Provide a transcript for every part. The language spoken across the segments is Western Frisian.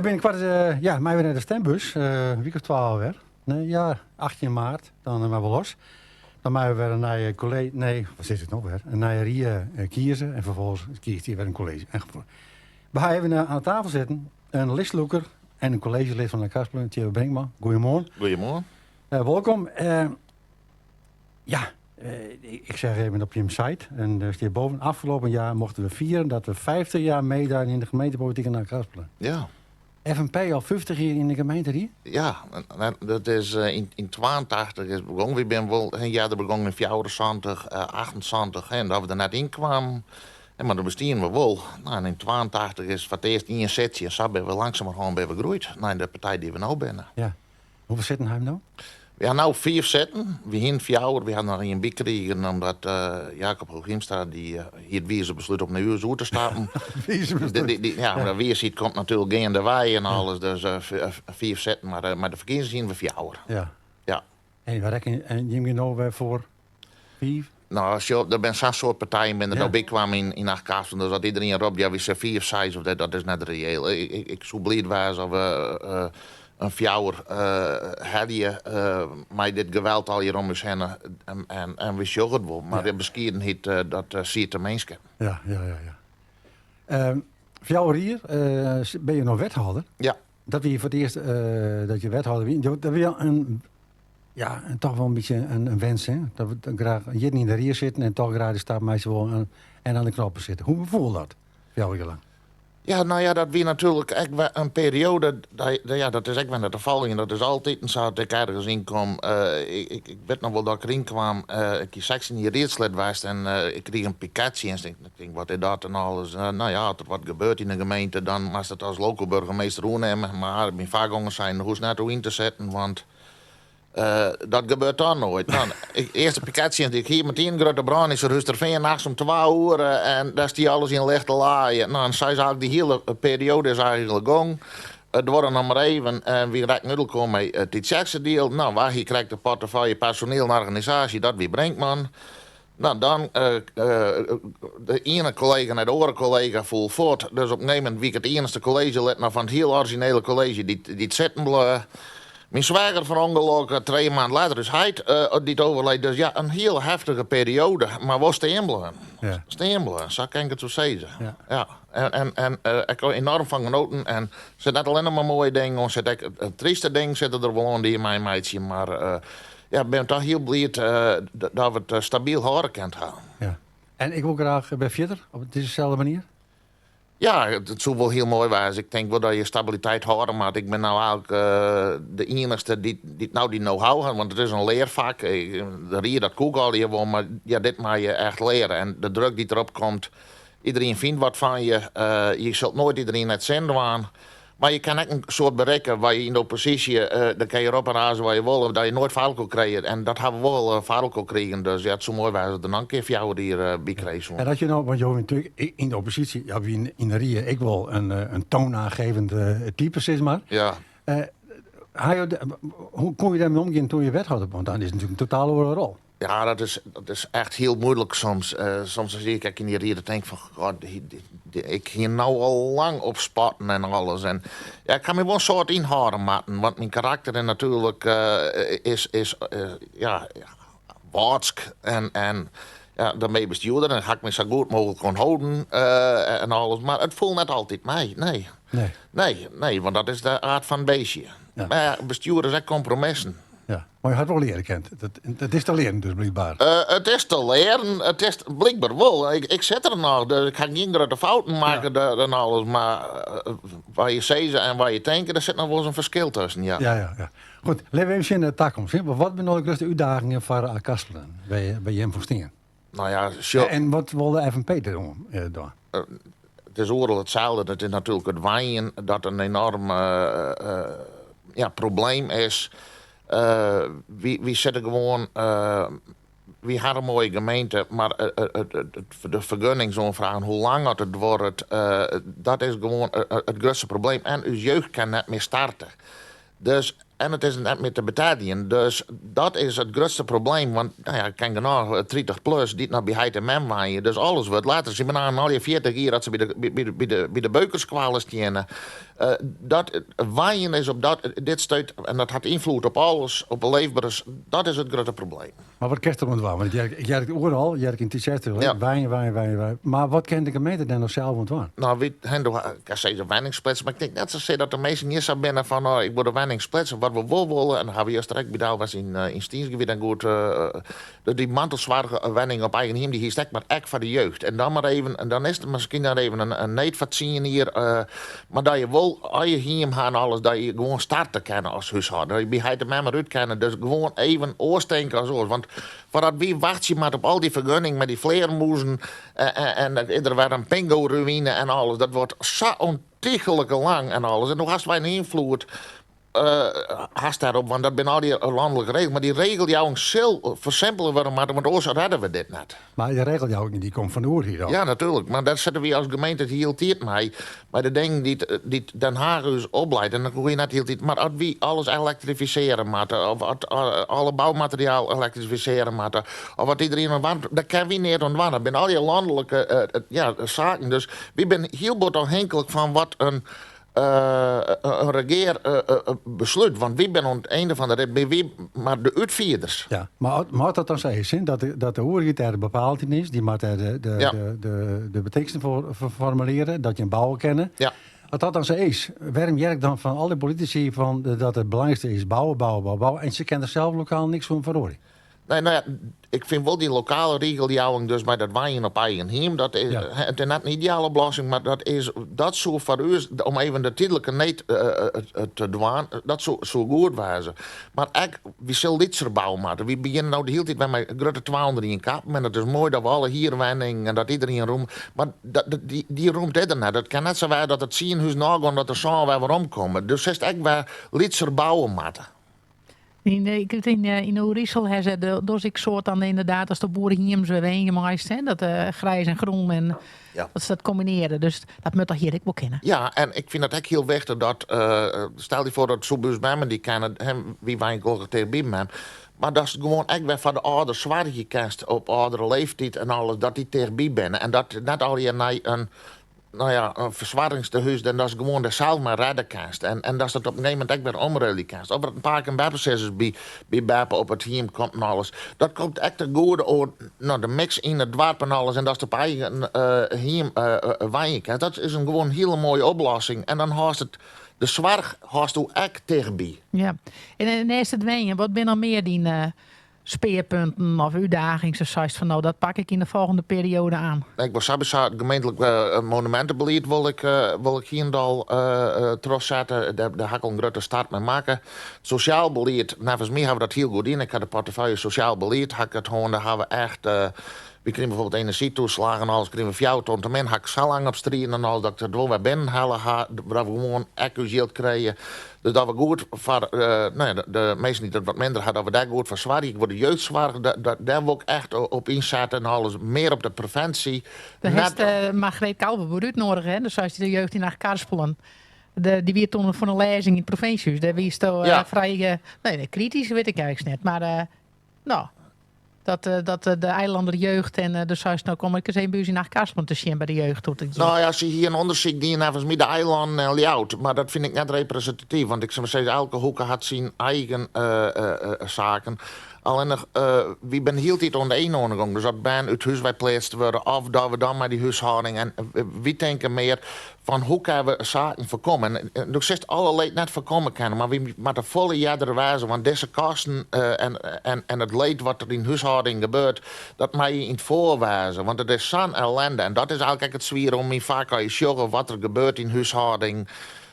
Binnenkort ja, meie we nei de stembus, in wike of 12 wer. Nee, ja, 18 maart, dan meie we los. Dan meie we wer in nije kolleezje, nee, wat sis ik no wer? In nije rie kieze en ferfolgens kiest dy wer in kolleezje. We ha even oan tafel sitten in listlûker en in kolleezjelid fan Achtkarspelen, Tjibbe Brinkman. Goeiemoarn. Goeiemoarn. Wolkom. Ja, ik zeg even op je site, en daar staat boven, afgelopen jaar mochten we vieren dat we 50 jaar meedraaien in de gemeentepolitiek in Achtkarspelen. FNP al 50 jier yn de gemeenterie? Ja, dat is yn 82 is begûn. Wy binne wol earder begûn yn 74, 78 en dat we der net yn kwamen. Mar doe bestienen we wol. Nou, en yn 82 is foar it earst ien sitsje en sa binne we langsumerhân binne we groeid nei de partij dy't we no binne. Ja. Hoefolle sitten ha jim no? Wy ha no fiif sitten. Wy hienen fjouwer, wy ha noch ien bykrigen omdat Jacob Hooghiemstra dy hie it wize beslút om nei ús oer te stappen. Wize beslút. Ja, mar wiisheid komt natuerlik geandewei en alles, dus fiif sitten, mar mei de ferkiezings hienen we fjouwer. Ja. Ja. En waar rekken en jim gean no wer foar fiif? No, sjoch, der binne sa'n soad partijen binne der no by kwam yn Achtkarspelen, dus as iderien ropt, ja, wy sille fiif, seis of dat, dat is net reëel. Ik soe bliid wêze as we in fjouwer helje mei dit geweld allegear om ús hinne en wy sjogge it wol. Mar de beskiedenheid, dat siedt de minske. Ja. 4 jier binne je no wethâlder. Ja. Dat wie foar it earst dat je wethâlder wie. Dat wie in, ja, toch wol in bytsje in wens, hè? Dat we graach hjir yn de rie sitten en toch graach de stap meitsje wolle en oan de knoppen sitte. Hoe befoel dat, 4 jier lang? Ja, no ja, dat wie natuerlik ek wer in perioade, ja, dat is ek wer net te folgjen. Dat is altiten sa as ik ergens yn kom. Ik wit noch wol dat ik deryn kwam, ik hie 16 jier riedslid west en ik krige in pikettsjinst. Ik tink, wat is dat en alles. No ja, as der wat gebeurt yn de gemeente, dan moatst it as loko-burgemeester oernimme. Mar myn foargongers seinen, hoechst net oer yn te setten, want dat gebeurt dan noait. No, earste pikettsjinst dy't ik hie, metien in grutte brân yn Surhústerfean, nachts om twa oere en dêr stie alles yn lichte laaie. No, en sa is eigentlik dy hiele perioade is eigentlik gong. It duorre noch mar even en wy rekken út elkoar mei Tytsjerksteradiel. No, wa hie krekt de portefeuille personiel en organisaasje? Dat wie Brinkman. No, dan de iene kollega nei de oare kollega foel fuort. Dus op in gegeven momint wie ik it iennichste kolleezjelid noch fan it hiel orizjinele kolleezje dy't sitten bleau. Myn sweager ferûngelokke trije maand letter, ús heit dy't overleed. Dus ja, in hiele heftige perioade, mar wol stean bleaun. Stean bleaun, sa kin ik it so sizze. Ja. En ek enoarm fan genoten. En der sit net allinnich mar moaie dingen oan, sit ek tryste dingen sitte der wol oan dy't je meimeitsje. Mar ja, bin toch hiel bliid dat we it stabyl hâlde kind ha. Ja. En ik wol graach wer fierder op dizze manier? Ja, it soe wol hiel moai wêze. Ik tink wol dat je stabiliteit hâlde moat. Ik bin no eigentlik de iennichste dy't no dy know-how hat, want it is in learfak. De rie, dat koe ik allegear wol, mar ja, dit moat je echt leare. En de druk dy't derop komt, iderien fynt wat fan je. Je sil noait iderien nei 't sin dwaan. Mar je kin ek in soad berikke waar je yn de opposysje, dan kin je roppe en raze wat je wolle, dat je noait foar elkoar krije. En dat ha we wol foar elkoar krigen. Dus ja, it soe moai wêze as der noch in kear 4 jier by krije soene. En dat je no, want jo natuerlik yn de opposysje, ja, wie yn de rie ek wol in toonaangevend type, sis mar. Ja. Hoe koene je dêrmei omgean toen je wethâlder? Want dan is it natuerlik in totaal oare rol. Ja, dat is echt hiel muoilik soms. Soms dan sis ik ek yn dy ried en tink fan, God, ik hie no al lang opspatten en alles. En ja, ik ha my wol in soad ynhâlde moatten, want myn karakter is natuerlik is ja, wâldsk en ja, dan bin je bestjoerder en ha ik my sa goed mooglik oan holden en alles. Mar it foel net altyd mei, nee. Nee. Nee, nee, want dat is de aard fan it beestje. Ja. Mar ja, bestjoer is ek kompromissen. Ja, mar je ha it wol leare kind. Dat is te learen dus blykber. It is te learen, it is blykber wol. Ik sit der noch, dus ik ha gjin grutte fouten makke en alles. Mar wat je sizze en wat je tinke, dêr sit noch wolris in ferskil tusken, ja. Ja. Goed, laten we even sjen nei de takomst. Wat binne no de grutste útdagingen foar Achtkarspelen by jim foar stean? No ja, sjoch. En wat wol de FNP deroan dwaan? It is oeral itselde. It is natuerlik it wenjen dat in enoarm ja, probleem is. Wy sitte gewoan. Wy ha in moaie gemeente, mar de fergunningsoanfragen, hoe lang oft it duorret, dat is gewoan it grutste probleem. En ús jeugd kin net mear starte. Dus. En it is net mear te beteljen. Dus dat is it grutste probleem. Want no ja, ik ken genôch 30 plus dy't noch by heit en mem wenje. Dus alles wurdt letter. Se binne al 40 jier dat se by de beukerskoalle steane. Dat wenjen is op dat, dit stuit, en dat hat ynfloed op alles, op de leefberens, dat is it grutte probleem. Mar wat kinst der oan dwaan? Want ik hear it oeral, hear ik yn Tytsjerk, ja. Wenjen, wenjen, wenjen, wenjen. Mar wat kin de gemeente dêr no sels oan dwaan? No, wy ik sizze wenningsplitsen, mar ik tink net sasear dat de minsken hjir sa binne fan oh, ik wol de wenning splitse. Wat we wol wolle, en dat hawwe we juster ek by de was yn Stiensgebiet en goed, dy mantelsoarchwenning op eigen hiem, dy hiest ek, mar ek foar de jeugd. En dan mar even, en dan is it miskien dan even in need foar 10 jier, mar dat je wol eigen hiem ha en alles, dat je gewoan starte kinne as húshâlden. Dat je by heit en mem út kinne. Dus gewoan even oars tinke as oars. Want foardat wy wachtsje moatte op al dy fergunning mei dy flearmûzen en is der wer in pingo-ruïne en alles, dat wurdt sa ûntychlik lang en alles. En do hast weinich ynfloed hast dêrop, want dat binne al dy lanlike regels. Mar dy regeljouwing sil fersimpele wurde moatte, want oars redde we dit net. Mar dy regeljouwing dy komt fan de oerheid ôf. Ja, natuerlik. Mar dêr sitte wy as gemeente de hiele tiid mei. Mei de dingen dy't Den Haag ús opleit. En dan hoege je net hieltyd. Mar as wy alles elektrifisearje moatte, of as alle boumateriaal elektrifisearje moatte, of as iderien in waarmte. Dêr kinne wy neat oan dwaan. Dat binne al dy lanlike ja, saken. Dus wy binne hiel bot ôfhinklik fan wat in regear beslút. Want wy binne oan it einde fan de rit binne wy mar de útfierders. Ja, mar as dat dan sa is, dat de oerheid dêr bepaald yn is, dy moat dêr de betingsten foar formulearje, dat je bouwe kinne. Ja. As dat dan sa is, wêrom hear ik dan fan al dy politisy fan dat it belangrykste is bouwe, bouwe, bouwe, bouwe en se kinne der sels lokaal niks oan feroarje? Nee, no ja, ik fyn wol dy lokale regeljouwing dus mei dat wenjen op eigen hiem, dat is, Ja. it is net in ideale oplossing, mar dat is, dat soe foar ús, om even de tydlike need te dwaan, dat soe goed wêze. Mar ek, wy sille lytser bouwe moatte. Wy begjinne no de hiele tiid wer mei grutte 201 kappen en it is moai dat we alle hierwenningen en dat iderien rûm, mar dat, dy rûmte is der net. It kin net sa wêze dat der 10 huzen ôfgean dat der 7 wer weromkomme. Dus silst ek wer lytser bouwe moatte. Yn, ik wit yn Oerisel ha se de, dus ik soart dan inderdaad as de boerehiems wer wenje meist, hè, dat grijs en groen en Ja. dat ze dat kombinearje. Dus dat moat toch hjir ek wol kinne. Ja, en ik fyn dat ek hiel wichtich dat, stel dy foar dat soe by ús memmen dy kenne, hè, wy wenje gelokkich tichtby mem, mar datst gewoan ek wer foar de âlders soargje kinst op âldere leeftyd en alles, dat dy tichtby binne en dat net allegear nei in no ja, in fersoargingstehûs, en datst gewoan dêr sels mei redde kinst. En datst dat op in gegeven momint ek wer omruilje kinst. Of dat in pake en beppesizzers by beppe op it hiem komt en alles. Dat komt ek te goede oan no, de mix yn it doarp en alles. En datst op eigen hiem wenje kinst. Dat is in gewoan hiele moaie oplossing. En dan hâldst it, de soarch hâldsto ek tichtby. Ja. En neist it wenjen, wat binne noch mear dyn spearpunten of útdagings? Datst seist fan no, dat pak ik yn de folgjende perioade oan. Ik wol sawiesa it gemeentlik monumintebelied wol ik hielendal trochsette. Dêr ha ik al in grutte start mei makke. Sosjaal belied, neffens my ha we dat hiel goed dien. Ik ha de portefeuille sosjaal belied ha ik it hân. Dêr ha we echt, wy krigen bijvoorbeeld enerzjytoeslach en alles, krigen we 4 ton te min. Ha ik sa lang op striden en alles dat ik it wol wer binnenhelle ha, dat we gewoan ek ús jild krije. Dus dat we goed foar no ja, de minsken dy't it wat minder ha, dat we dêr goed foar soargje. Ik wol de jeugdsoarch, dêr wol ik echt op ynsette en alles. Mear op de previnsje. Dêr hast Margreet Kalverboer útnoadige, hè? Dus seist de jeugd yn Achtkarspelen. Dy wie toen foar in lêzing yn it provinsjehûs. Dêr wiesto frij nee, kritysk, wit ik eigentlik net. Mar no, dat de eilander jeugd en dus seist no kom ik ris even by ús yn Achtkarspelen te sjen by de jeugd hoe't it giet. No ja, se hie in ûndersyk dien neffens my de eilannen en Ljouwert, mar dat fyn ik net represintatyf, want ik soe mar sizze elke hoeke hat syn eigen saken. Allinnich wy binne hieltyd oan de ein oan de gong, dus as bern út hús wei pleatst wurde of dat we dan mei dy húshâlding en wy tinke mear fan hoe kinne we saken foarkomme. En do silst alle leed net foarkomme kinne, mar wy moatte folle earder wêze, want dizze kosten en it leed wat der yn húshâlding gebeurt, dat mei je yn it foar wêze. Want it is sa'n ellende en dat is eigentlik ek it swiere oan myn fak, as je sjogge wat der gebeurt yn húshâlding,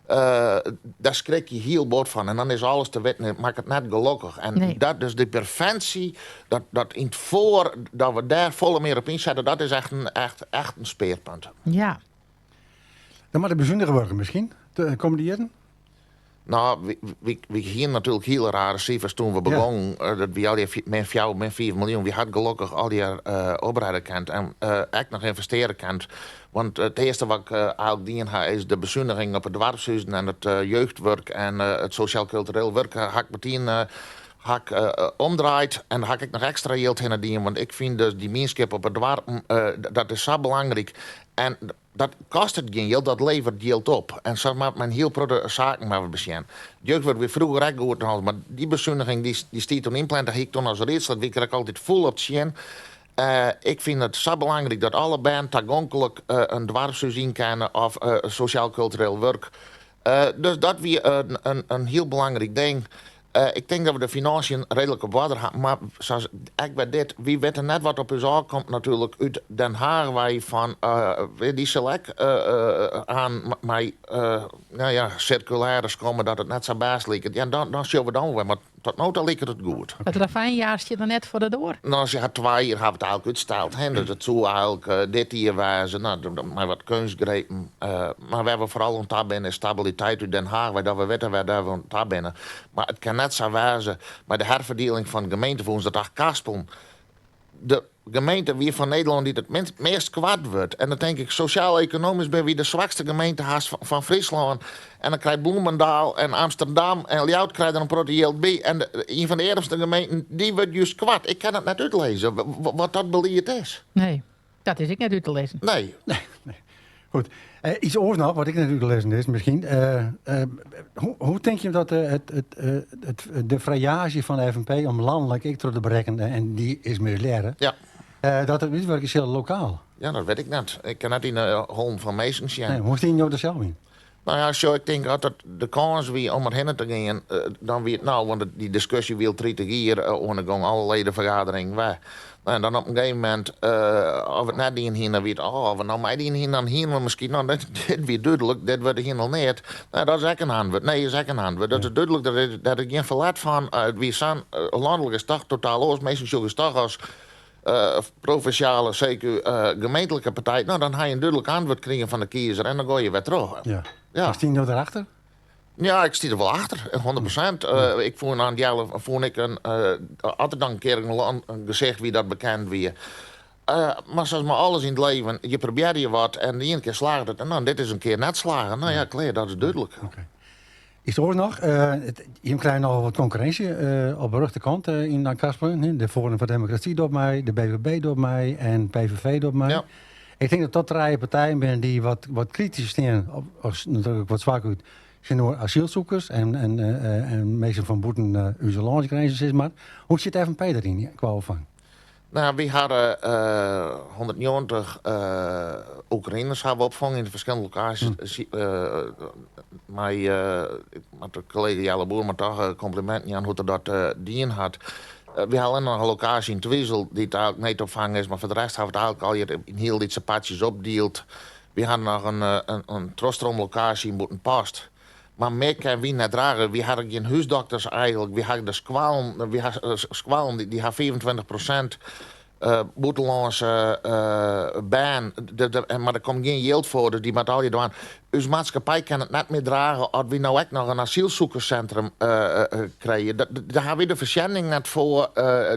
dêr skrik je hiel bot fan. En dan is alles te witten, it makket net gelokkich. En Nee. dat, dus de previnsje, dat yn it foar, dat we dêr folle mear op ynsette, dat is echt in, echt, echt in spearpunt. Ja. Dan moat der besunige wurde miskien, de kommende jierren? No, wy hiene natuerlik hiele rare sifers toen we begongen. Dat wie allegear min fjouwer, min fiif miljoen. Wy hat gelokkich allegear oprêde kind en ek noch ynvestearje kind. Want it earste wat ik eigentlik dien ha is de besuniging op de doarpshuzen en it jeugdwurk en it sosjaal-kultureel wurk ha ik metien ha ik omdraaid. En ha ik ek noch ekstra jild hinne dien, want ik fyn dus dy mienskip op de doarpen, dat is sa belangryk. En Dat kostet gjin jild, dat leveret jild op. En sa moat men in hiel protte saken mar besjen. Jeugdwurk wie froeger ek goed en alles, mar dy besuniging dy stiet toen ynpland, dêr hie ik toen as riedslid wie ik der ek altyd fûl op tsjin. Ik fyn it sa belangryk dat alle bern tagonklik in doarpshús yn kinne of sosjaal-kultureel wurk. Dus dat wie in hiel belangryk ding. Ik tink dat we de finânsjen reedlik op oarder ha, mar sa ek by dit, wy witte net wat op ús ôfkomt natuerlik út Den Haach wei fan dy sil ek aan mei no ja, sirkulêres komme dat it net sa bêst liket. Ja, dan sjogge we dan wer, mar tot no ta liket it goed. It ravijnjaar stiet noch net foar de doar. No, se ha twa jier hawwe it eigentlik útsteld, hè, dus it soe eigentlik dit jier wêze, no, mei wat keunstgrepen. Mar wêr't we foaral oan ta binne is stabiliteit út Den Haach, wei dat we witte wêr't we oan ta binne. Mar it kin net sa wêze mei de herferdieling fan it gemeentefûns dat Achtkarspelen de gemeente wie fan Nederlân dy't it minst, meast koart wurdt. En dan tink ik, sosjaal-ekonomysk binne wy de swakste gemeente hast fan Fryslân. En dan krijt Bloemendaal en Amsterdam en Ljouwert krije der in protte jild by. En de, ien fan de earmste gemeenten, dy wurdt just koart. Ik kin it net útlizze wat dat belied is. Nee. Dat is ek net út te lizzen. Nee. Nee, nee. Goed. Iets oars noch, wat ek net út te lizzen is miskien. Hoe tink je dat de frijaazje fan de FNP om lanlik ek troch te brekken, en dy is mislearre, ja. dat it útwurkje sil lokaal? Ja, dat wit ik net. Ik kin net yn de hollen fan minsken sjen. Nee, hoe stean jo der sels yn? Nou ja, sjoch, ik tink as it de kâns wie om der hinne te gean, dan wie it no, want dy diskusje wie al 30 jier oan de gong, alle ledefergaderingen wer. Nou, en dan op in gegeven momint, as we it net dien hiene, dan wie it, oh, as we no meidien hiene, dan hiene we miskien, no, dit wie dúdlik, dit wurdt hielendal neat. Nou, dat is ek in antwurd. Nee, is ek in antwurd. Dat is dúdlik, dêr is gjin ferlet fan. It wie sa'n, lanlik is toch totaal oars. Minsken sjogge ús toch as provinsjale, CQ, gemeentlike partij, no dan ha je in dúdlik antwurd krigen fan de kiezer en dan goai je wer troch. Ja. Ja. Stean jo derachter? Ja, ik stie der wol achter, 100%. Ik fûn oan Jelle fûn ik in, as der dan in kear in, in gesicht wie dat bekend wie. Mar sa as mei alles yn it leven, je probearje wat en de iene kear slagget it en dan dit is in kear net slagge. No ja, klear, dat is dúdlik. Oké. Is oars noch, jim krije nochal wat konkurrinsje op de rjochterkant yn Achtkarspelen. De Forum foar Demokrasy docht mei, de BBB docht mei en PVV docht mei. Ja. Ik tink dat dat trije partijen binne dy't wat, wat kritysk stean, of natuerlik wat swak út, tsjinoer asylsoekers en, en, en minsken fan bûten ús lânsgrinzen, sis mar. Hoe sit FNP deryn kwa opfang? Nou, wy hawwe 190 Oekraïners hawwe we opfongen yn de ferskillende lokaasjes. Mei, ik moat de kollega Jelle Boer mar toch kompliminten jaan hoe't er dat dien hat. Wy hawwe allinne noch in lokaasje yn Twizel dy't eigentlik needopfang is, mar foar de rest hawwe we it eigentlik allegear yn hiel lytse partsjes opdield. Wy hawwe noch in trochstroomlokaasje yn Bûtenpost. Mar mear kinne wy net drage. Wy hawwe gjin húsdokters eigentlik. Wy hawwe de skoallen, wy hawwe skoallen dy hawwe 25% bûtenlânske bern. Mar der komt gjin jild foar, dus dy moatte allegear dwaan. Us maatskippij kin it net mear drage as wy no ek noch in asylsoekerssintrum krije. Dêr hawwe wy de foarsjenning net foar,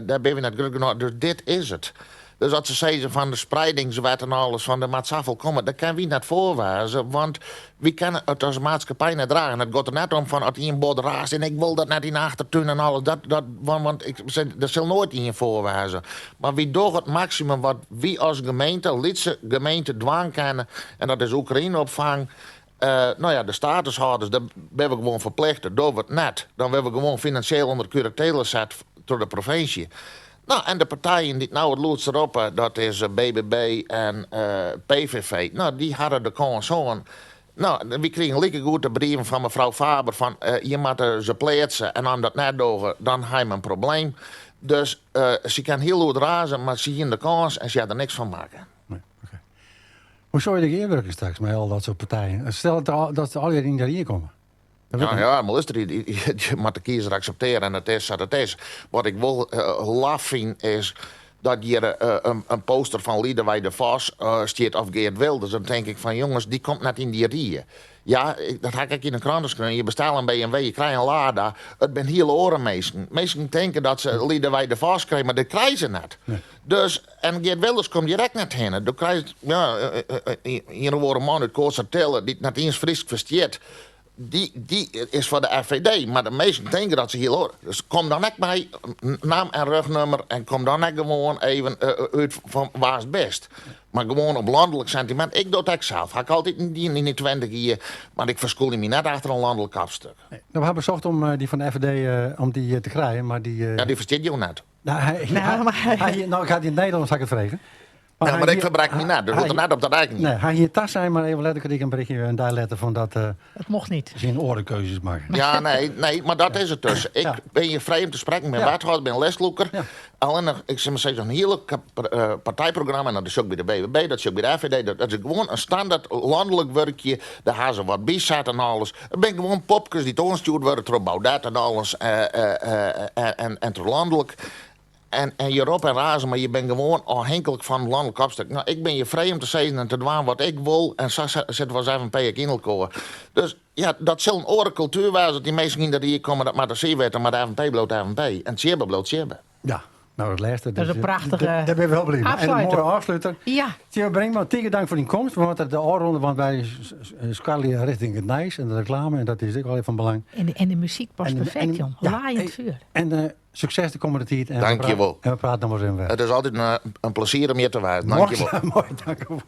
dêr binne wy net grut genôch. Dus dit is it. Dus as se sizze fan de spreidingswet en alles, fan der moat safolle komme, dêr kinne wy net foar wêze, want wy kinne it as maatskippij net drage. En it giet der net om fan as ien bot raast en ik wol dat net yn de achtertún en alles, dat, dat, want, want ik, der sil noait ien foar wêze. Mar wy dogge it maksimum wat wy as gemeente, lytse gemeente, dwaan kinne en dat is Oekraïne-opfang. No ja, de statushâlders, dêr binne we gewoan ferplichte. Dogge we it net, dan wurde we gewoan finansjeel ûnder kuratele set troch de provinsje. No, en de partijen dy't no it lûdst roppe, dat is BBB en PVV, no, dy hawwe de kâns hân. No, wy krigen likegoed de brieven fan mefrou Faber fan je moatte se pleatse en as dat net dogge, dan ha jim in probleem. Dus se kin hiel lûd raze, mar se hiene de kâns en se ha der niks fan makke. Nee, oké. Hoe soe je de gearwurking straks mei al dat soart partijen? Stel dat se allegear yn de rie komme. Ja, ja, mar luister, je moat de kiezer akseptearje en it is sa't it is. Wat ik wol laf fyn is. dat hjir in poster fan Lidewij de Vos stiet of Geert Wilders, dan tink ik fan jonges, dy komt net yn dy rie. Ja, dat ha ik ek yn de krante skreaun, je bestelle in BMW, je krije in Lada. It binne hiele oare minsken. Minsken tinke dat se Lidewij de Vos krije, mar dat krije se net. Dus, en Geert Wilders komt hjir ek net hinne. Do krijst, ja, ien of oare man út Koatstertille dy't net iens Frysk ferstiet. Dy, dy is foar de FVD, mar de minsken tinke dat se hiel oar. Dus kom dan ek mei naam en rugnumer en kom dan ek gewoan even út fan wa'tst bist. Mar gewoan op lanlik sentimint, ik doch it ek sels, ha ik altyd dien yn dy 20 jier, mar ik ferskûlje my net achter in lanlik kopstuk. Nee, we ha besocht om dy fan de FVD om dy te krijen, mar dy. Ja, dy ferstiet jo net. Nou, hy, Nou, maar hy- hy, nou, ik ha it yn it Nederlânsk ha ik it frege. Ja, hy mar ik hie- ferbrek my net, dus hoecht er net op te rekkenjen. Nee, hy hie tasein, mar even letter krige ik in berichtje in dei letter fan dat Het mocht niet. se oare keuzes makken. Ja, nee, nee, mar dat is it dus. Ik Ja. bin hjir frij om te sprekken, ik bin Ja. wethâlder, bin listlûker. Ja. Allinnich, ik sil mar sizze, in hiele partijprogramma, en dat is ek by de BBB, dat is ek by de FVD, dat is gewoan in standert lanlik wurkje, dêr ha se wat by set en alles. It binne gewoan popkes dy't oanstjoerd wurde troch Baudet en alles, en troch lanlik. En je roppe en raze, mar je binne gewoan ôfhinklik fan it lanlik kopstuk. No, ik bin hjir frij om te sizzen en te dwaan wat ik wol en sa sitte we as FNP ek yn elkoar. Dus ja, dat sil in oare kultuer wêze as dy minsken yn de rie komme, dat moatte sy witte, mar de FNP bliuwt FNP en Tsjibbe bliuwt Tsjibbe. Ja, nou dat lêste. Dat is in prachtige Dêr binne we hiel bliid mei. En in afsluiter. moaie ôfsluter. Ja. Tsjibbe Brinkman, tige dank foar dyn komst. We moatte it ôfrûne, want wy skoarlje richting it nijs en de reklame en dat is ek al even fan belang. En de muzyk past perfekt, jong. Laaiend vuur. En sukses de kommende tiid. En Dank je wol. En we prate noch ris even wer. It is altyd in plezier om hjir te wêzen. Dank je wol. Moai, dank je wol.